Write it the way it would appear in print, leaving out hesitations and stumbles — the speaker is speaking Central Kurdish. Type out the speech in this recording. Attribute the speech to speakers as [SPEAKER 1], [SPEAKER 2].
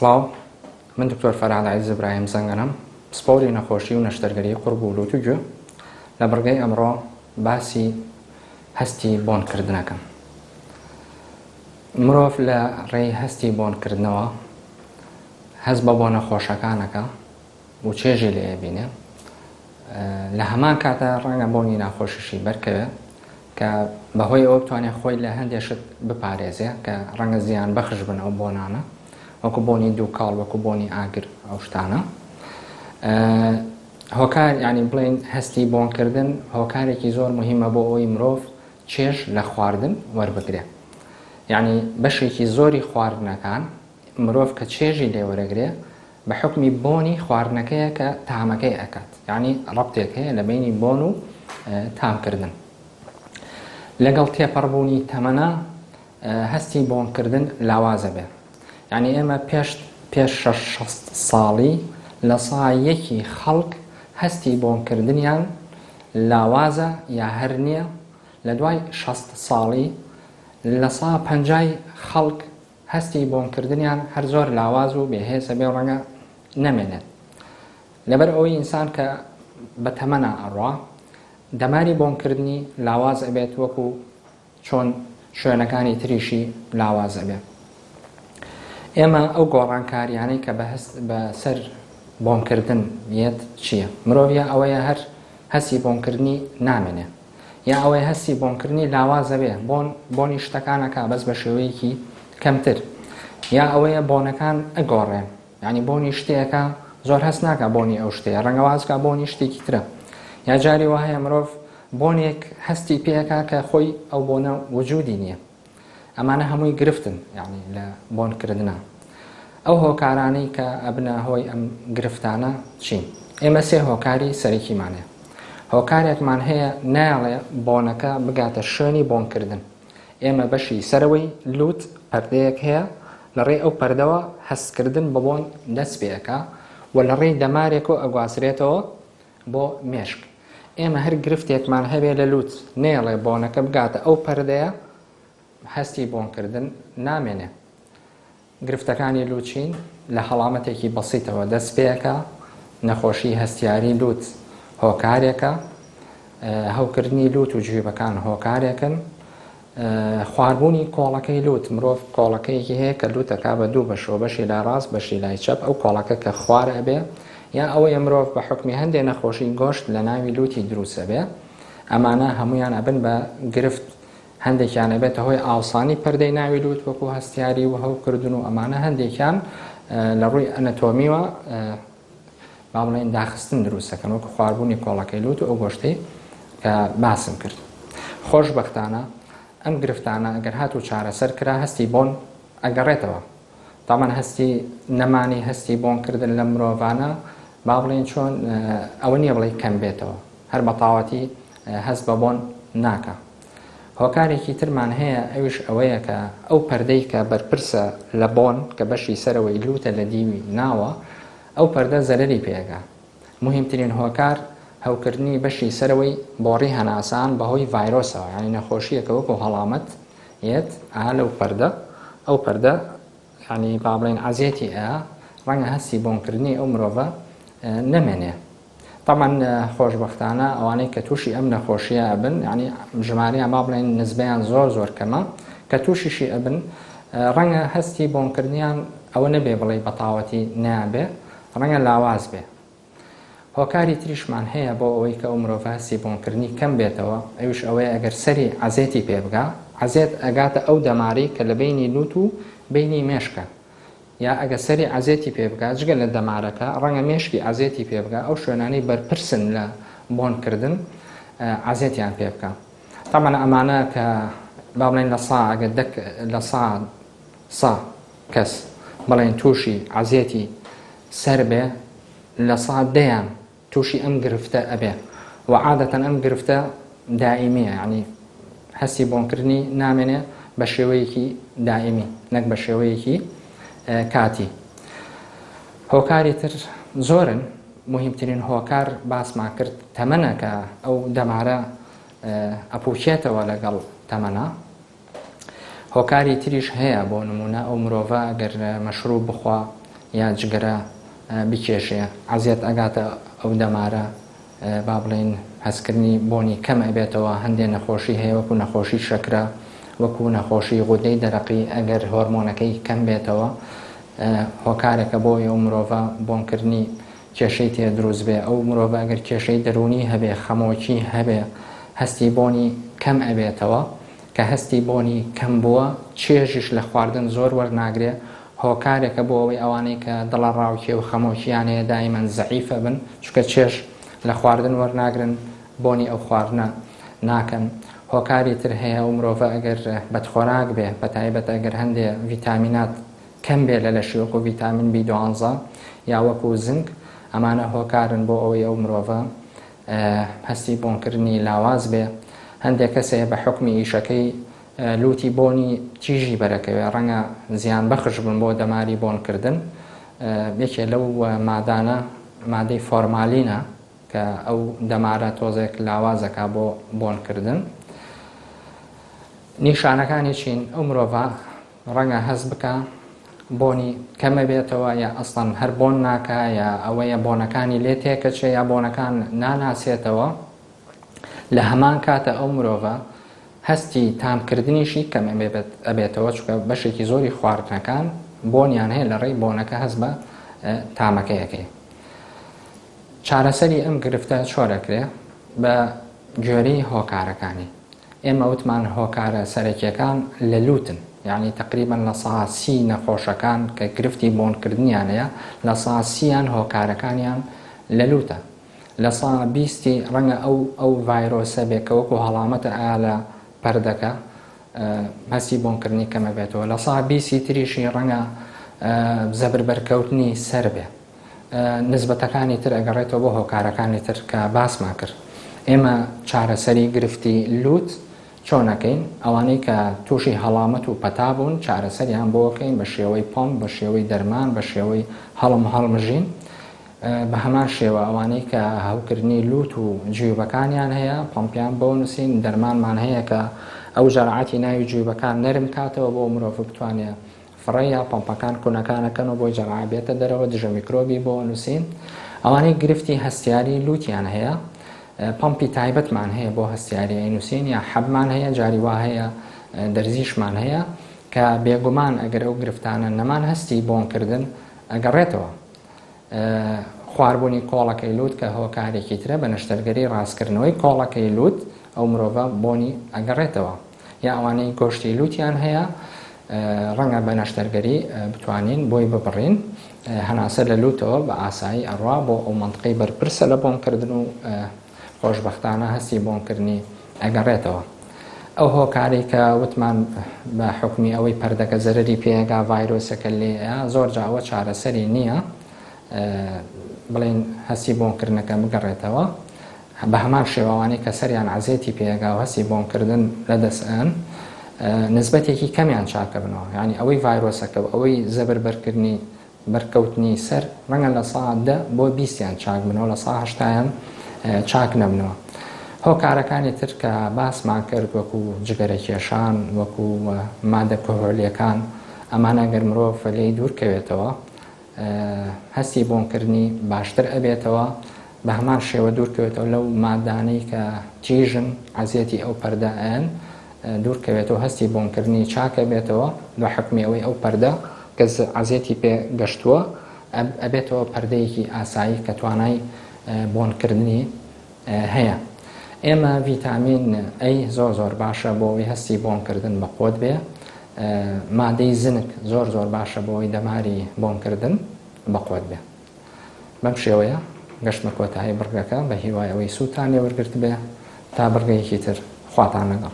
[SPEAKER 1] سڵاو، من دکتۆر فەرهاد عەزیز ئیبراهیم زەنگەنەم، پسپۆری نەخۆشی و نەشتەرگەری قوڕگ و لوت و گوێ. لە بڕگەی ئەمڕۆ باسی هەستی بۆنکردنەکەم. مرۆڤ لە ڕێی هەستی بۆنکردنەوە هەست بە بۆنە خۆشەکانەکە و چێژی لێ ئەبینێ. لە هەمان کاتە ڕەنگە بۆنی ناخۆشیشی بەرکەوێ کە بەهۆی ئەوە بتوانێت خۆی لە هەندێ شت بپارێزێ کە ڕەنگە زیان بەخش بن ئەو بۆنانە وەکو بۆنی دووکاڵ وەکو بۆنی ئاگر ئەو شتانە هۆکار ینی بڵێن هەستی بۆنکردن هۆکارێکی زۆر مهمە بۆ ئەوەی مرۆڤ چێژ لە خواردن وەربگرێ یعنی بەشێکی زۆری خواردنەکان مرۆڤ کە چێژی لێ وەرەگرێ بە حوکمی بۆنی خواردنەکەیە کە تامەکەی ئەکات یانی ڕەبتێک هەیە لە بەینی بۆن و تامکردن. لەگەڵ تێپەڕبوونی تەمەنا هەستی بۆنکردن لاوازە بێ یعنی ئێمە پێش پێش 60 ساڵی لە سا یەکی خەڵک هەستی بۆنکردنیان لاوازە یا هەر نییە لە دوای 60 ساڵی لە سا پەنجای خەڵک هەستی بۆنکردنیان هەر زۆر لاواز و بێهێز ئەبێ و ڕەنگە نەمێنێت. لەبەر ئەوەی ئینسان کە بە تەمەنا ئەڕوا دەماری بۆنکردنی لاواز ئەبێت وەکو چۆن شوێنەکانی تریشی لاواز ئەبێ. ئێمە ئەو گۆڕانکاریانەی کە بە هەست بە سەر بۆنکردن یەت چییە؟ مرۆڤ یا ئەوەیە هەر هەستی بۆنکردنی نامێنێ. یا ئەوەی هەستی بۆنکردنی لاوازەبێ بۆن بۆنی شتەکان ئەکا بەس بە شێوەیەکی کەمتر یا ئەوەیە بۆنەکان ئەگۆڕێن یعنی بۆنی شتێکە زۆر هەست ناکا بۆنی ئەو شتەیە ڕەنگە وازکا بۆنی شتێکی ترە یا جاری وا هەیە مرۆڤ بۆنێک هەستی پێکا کە خۆی ئەو بۆنە وجودی نییە ئەمانە هەمووی گرفتن یانی لە بۆن کردنا. ئەو هۆکارانەی کە ئەبنە هۆی ئەم گرفتانە چین؟ ئێمە سێ هۆکاری سەرەکیمان هەیە. هۆکارێکمان هەیە نایەڵێ بۆنەکە بگاتە شوێنی بۆنکردن. ئێمە بەشی سەرەوەی لووت پەردەیەک هەیە لە ڕێی ئەو پەردەوە هەستکردن بە بۆن دەست پێ ئەکا و لە ڕێی دەمارێکەوە ئەگوازرێتەوە بۆ مێشک. ئێمە هەر گرفتێکمان هەبێ لە لووت نەیەڵێ بۆنەکە بگاتە ئەو پەردەیە هەستی بۆنکردن نامێنێ. گرفتەکانی لووت چین؟ لە هەڵامەتێکی بەسیتەوە دەست پێئەکا، نەخۆشی هەستیاری لووت هۆکارێکە، هەوکردنی لووت و جیوبەکان هۆکارێکن، خواربوونی کۆڵەکەی لووت، مرۆڤ کۆڵەکەیەکی هەیە کە لووت ئەکا بە دوو بەشەوە، بەشی لای ڕاست، بەشی لای چەپ، ئەو کۆڵەکە کە خوار ئەبێ یا ئەوەیە مرۆڤ بە حوکمی هەندێ نەخۆشی گۆشت لە ناوی لووتی دروست ئەبێ، ئەمانە هەموویان ئەبن بە گرفت، هەندێکیان ئەبێتە هۆی ئاوسانی پەردەی ناوی لووت وەکو هەستیاری و هەوکردن و ئەمانە، هەندێکیان لە ڕووی ئەنەتۆمیوە با بڵێین داخستن دروست دەکەن وەکو خواربوونی کۆڵەکەی لوت و ئەو گۆشتەی کە باسم کرد. خۆشبەختانە ئەم گرفتانە ئەگەر هاتوو چارەسەر کرا هەستی بۆن ئەگەڕێتەوە. تامان هەستی نەمانی هەستی بۆنکردن لەم مرۆڤانە با بڵێین چۆن ئەوە نییە بڵێ کەم بێتەوە هەر بەتاوەتی هەست بە بۆن ناکا. هۆکارێکی ترمان هەیە ئەویش ئەوەیە کە ئەو پەردەی کە بەرپرسە لە بۆن کە بەشی سەرەوەی لوتە لە دیوی ناوە ئەو پەردە زەرەری پێ ئەگا. موهیمترین هۆکار هەوکردنی بەشی سەرەوەی بۆڕی هەناسان بەهۆی ڤایرۆسەوە یانی نەخۆشییەکە وەکو هەڵامەت یەت ئا لەو پەردە ئەو پەردە یانی با بڵێین عەزێتی ئەیا ڕەنگە هەستی بۆنکردنی ئەو مرۆڤە نەمێنێ. تەبعەن خۆشبەختانە ئەوانەی کە تووشی ئەم نەخۆشیە ئەبن یانی ژمارەیان با بڵێن نسبەیان زۆر زۆر کەمە کە تووشیشی ئەبن ڕەنگە هەستی بۆنکردنیان ئەوە نەبێ بڵێ بەتاوەتی نابێ ڕەنگە لاواز بێ هۆکاری تریشمان هەیە بۆ ئەوەی کە ئەو مرۆڤە هەستی بۆنکردنی کەم بێتەوە ئەویش ئەوەیە ئەگەر سەری عەزێتی پێ بگا عەزێت ئەگاتە ئەو دەمارەی کە لە بەینی لوت و بەینی مێشکە یا ئەگەر سەری عەزێتی پێ بگا جگە لە دەمارەکە ڕەنگە مێشکی عەزێتی پێ بگا ئەو شوێنانەی بەرپرسن لە بۆن کردن عەزێتیان پێ بکا تەبعەن ئەمانە کە با بڵێن لە سا ئەگەر دە لە سا سا کەس بڵێن تووشی عەزێتی سەر بێ لە سا دەیان تووشی ئەم گرفتە ئەبێ و عادەتەن ئەم گرفتە دائیمیە یانی هەستی بۆنکردنی نامێنێ بە شێوەیەکی دائیمی نەک بە شێوەیەکی کاتی. هۆکاری تر زۆرن موهیمترین هۆکار باسمان کرد تەمەنە کە ئەو دەمارە ئەپوکێتەوە لەگەڵ تەمەنا. هۆکاری تریش هەیە بۆ نمونە ئەو مرۆڤە گەر مەشروب بخوا یا جگەرە بکێشێ عەزیەت ئەگاتە ئەو دەمارە با بڵێین هەستکردنی بۆنی کەم ئەبێتەوە، هەندێ نەخۆشی هەیە وەکو نەخۆشی شەکرە، وەکو نەخۆشی غودەی دەرەقی ئەگەر هۆرمۆنەکەی کەم بێتەوە هۆکارێکە بۆ ئەو مرۆڤە بۆنکردنی کێشەی تێ دروست بێ، ئەو مرۆڤە ئەگەر کێشەی دەروونی هەبێ، خەمۆکی هەبێ هەستی بۆنی کەم ئەبێتەوە، کە هەستی بۆنی کەم بووە چێژیش لە خواردن زۆر وەرناگرێ، هۆکارێکە بۆ ئەوەی ئەوانەی کە دڵەڕاوکێ و خەمۆکییان هەیە دایمەن زەعیف ئەبن، چونکە چێژ لە خواردن وەرناگرن، بۆنی ئەو خواردنە ناکەن. هۆکاری تر هەیە ئەو مرۆڤە ئەگەر بەدخۆراک بێ، بەتایبەت ئەگەر هەندێ ڤیتامینات کەم بێ لە لەشی وەکو ڤیتامین بی دوانزە یا وەکو زنک، ئەمانە هۆکارن بۆ ئەوەی ئەو مرۆڤە هەستی بۆنکردنی لاواز بێ. هەندێ کەس هەیە بە حوکمی ئیشەکەی لوتی بۆنی تیژی بەرەکەوێ ڕەنگە زیان بەخش بن بۆ دەماری بۆنکردن، یەکێ لەو مادانە مادەی فۆرمالینە کە ئەو دەمارە تۆزێک لاوازەکا بۆ بۆنکردن. نیشانەکانی چین؟ ئەو مرۆڤە ڕەنگە هەست بکا بۆنی کەمەبێتەوە یا ئەسڵەن هەر بۆن ناکا یا ئەوەیە بۆنەکانی لێ تێکەچێ یا بۆنەکان ناناسێتەوە، لە هەمان کاتە ئەو مرۆڤە هەستی تامکردنیشی کەم ئەبێتەوە چونکە بەشێکی زۆری خواردنەکان بۆنیان هەیە لە ڕێی بۆنەکە هەست بە تامەکەی ئەکەی. چارەسەری ئەم گرفتە چۆن ئەکرێ؟ بە گوێرەی هۆکارەکانی. ئێمە وتمان هۆکارە سەرەکیەکان لە لوتن یانی تەقریبەن 30% نەخۆشەکان کە گرفتی بۆنکردنیان هەیە 30%یان هۆکارەکانیان لە لوتە. 20%ی ڕەنگە ئەو ئەو ڤایرۆسە بێ کە وەکو هەڵامەتە ئایا لە پەردەکە هەستی بۆنکردنی کەمە بێتەوە. 20%ی تریشی ڕەنگە زەبر بەرکەوتنی سەر بێ. نسبەتەکانی تر ئەگەڕێتەوە بۆ هۆکارەکانی تر کە باسمان کرد. ئێمە چارەسەری گرفتی لوت چۆن ئەکەین؟ ئەوانەی کە تووشی هەڵامەت و پەتا بوون چارەسەریان بۆ ئەکەین بە شێوەی پەمپ، بە شێوەی دەرمان، بە شێوەی هەڵم هەڵمژین. بە هەمان شێوە ئەوانەی کە هەوکردنی لوت و جیوبەکانیان هەیە پەمپیان بۆ نووسین، دەرمانمان هەیە کە ئەو جەرعاتی ناوی جیوبەکان نەرم کاتەوە بۆ مرۆڤ بتوانێ فڕێ یا پەمپەکان کونەکان ئەکەن و بۆی جەرعە بێتە دەرەوە، دژە میکرۆبی بۆ نووسین. ئەوانەی گرفتی هەستیاری لوتیان هەیە پەمپی تایبەتمان هەیە بۆ هەستیاری ئەینووسین یا حەبمان هەیە، جاری وا هەیە دەرزیشمان هەیە کە بێگومان ئەگەر ئەو گرفتانە نەمان هەستی بۆنکردن ئەگەڕێتەوە. خواربوونی کۆڵەکەی لووت کە هۆکارێکی ترە بە نەشتەرگەری ڕاستکردنەوەی کۆڵەکەی لووت ئەو مرۆڤە بۆنی ئەگەڕێتەوە. یا ئەوانەی گۆشتی لووتیان هەیە ڕەنگە بە نەشتەرگەری بتوانین بۆی ببڕین هەناسە لە لووتەوە بە ئاسایی ئەڕوا بۆ ئەو مەنتقەی بەرپرسە لە بۆنکردن و خۆشبەختانە هەستی بۆنکردنی ئەگەڕێتەوە. ئەو هۆکارەی کە وتمان بە حوکمی ئەوەی پەردەکە زەرەری پێ ئەگا ڤایرۆسەکە لێیە زۆر جا ئەوە چارەسەری نییە بڵێین هەستی بۆنکردنەکە بگەڕێتەوە بە هەمان شێوە ئەوانەی کە سەریان عەزێتی پێ ئەگا و هەستی بۆنکردن لەدەست ئەن نسبەتێکی کەمیان چاکەبنەوە یانی ئەوەی ڤایرۆسەکە و ئەوەی زەبر بەرکردنی بەرکەوتنی سەر ڕەنگە 10% بۆ 20یان چاک بنەوە 80%یان چاک نەبنەوە. هۆکارەکانی تر کە باسمان کرد وەکو جگەرە کێشان وەکو مادە کهولیەکان ئەمانە گەر مرۆڤ لێی دوور کەوێتەوە هەستی بۆنکردنی باشتر ئەبێتەوە، بە هەمان شێوە دوورکەوێتەوە لەو مادانەی کە تیژن عەزیەتی ئەو پەردە ئەیەن دوورکەوێتەوە هەستی بۆنکردنی چاک ئەبێتەوە بە حوکمی ئەوەی ئەو پەردە کە عەزیەتی پێ گەشتووە ئەبێتەوە پەردەیەکی ئاسایی کە توانای بۆنکردنی هەیە. ئێمە ڤیتامین A زۆر زۆر باشە بۆ ئەوەی هەستی بۆنکردن بەقوەت بێ. مادەی زنک زۆر زۆر باشە بۆ ئەوەی دەماری بۆنکردن بەقوەت بێ. بەم شێوەیە گەشتمە کۆتایی بڕگەکە بە هیوای ئەوەی سوودتان لێ وەرگرتبێ. تا بڕگەیەکی تر خواتان لەگەڵ.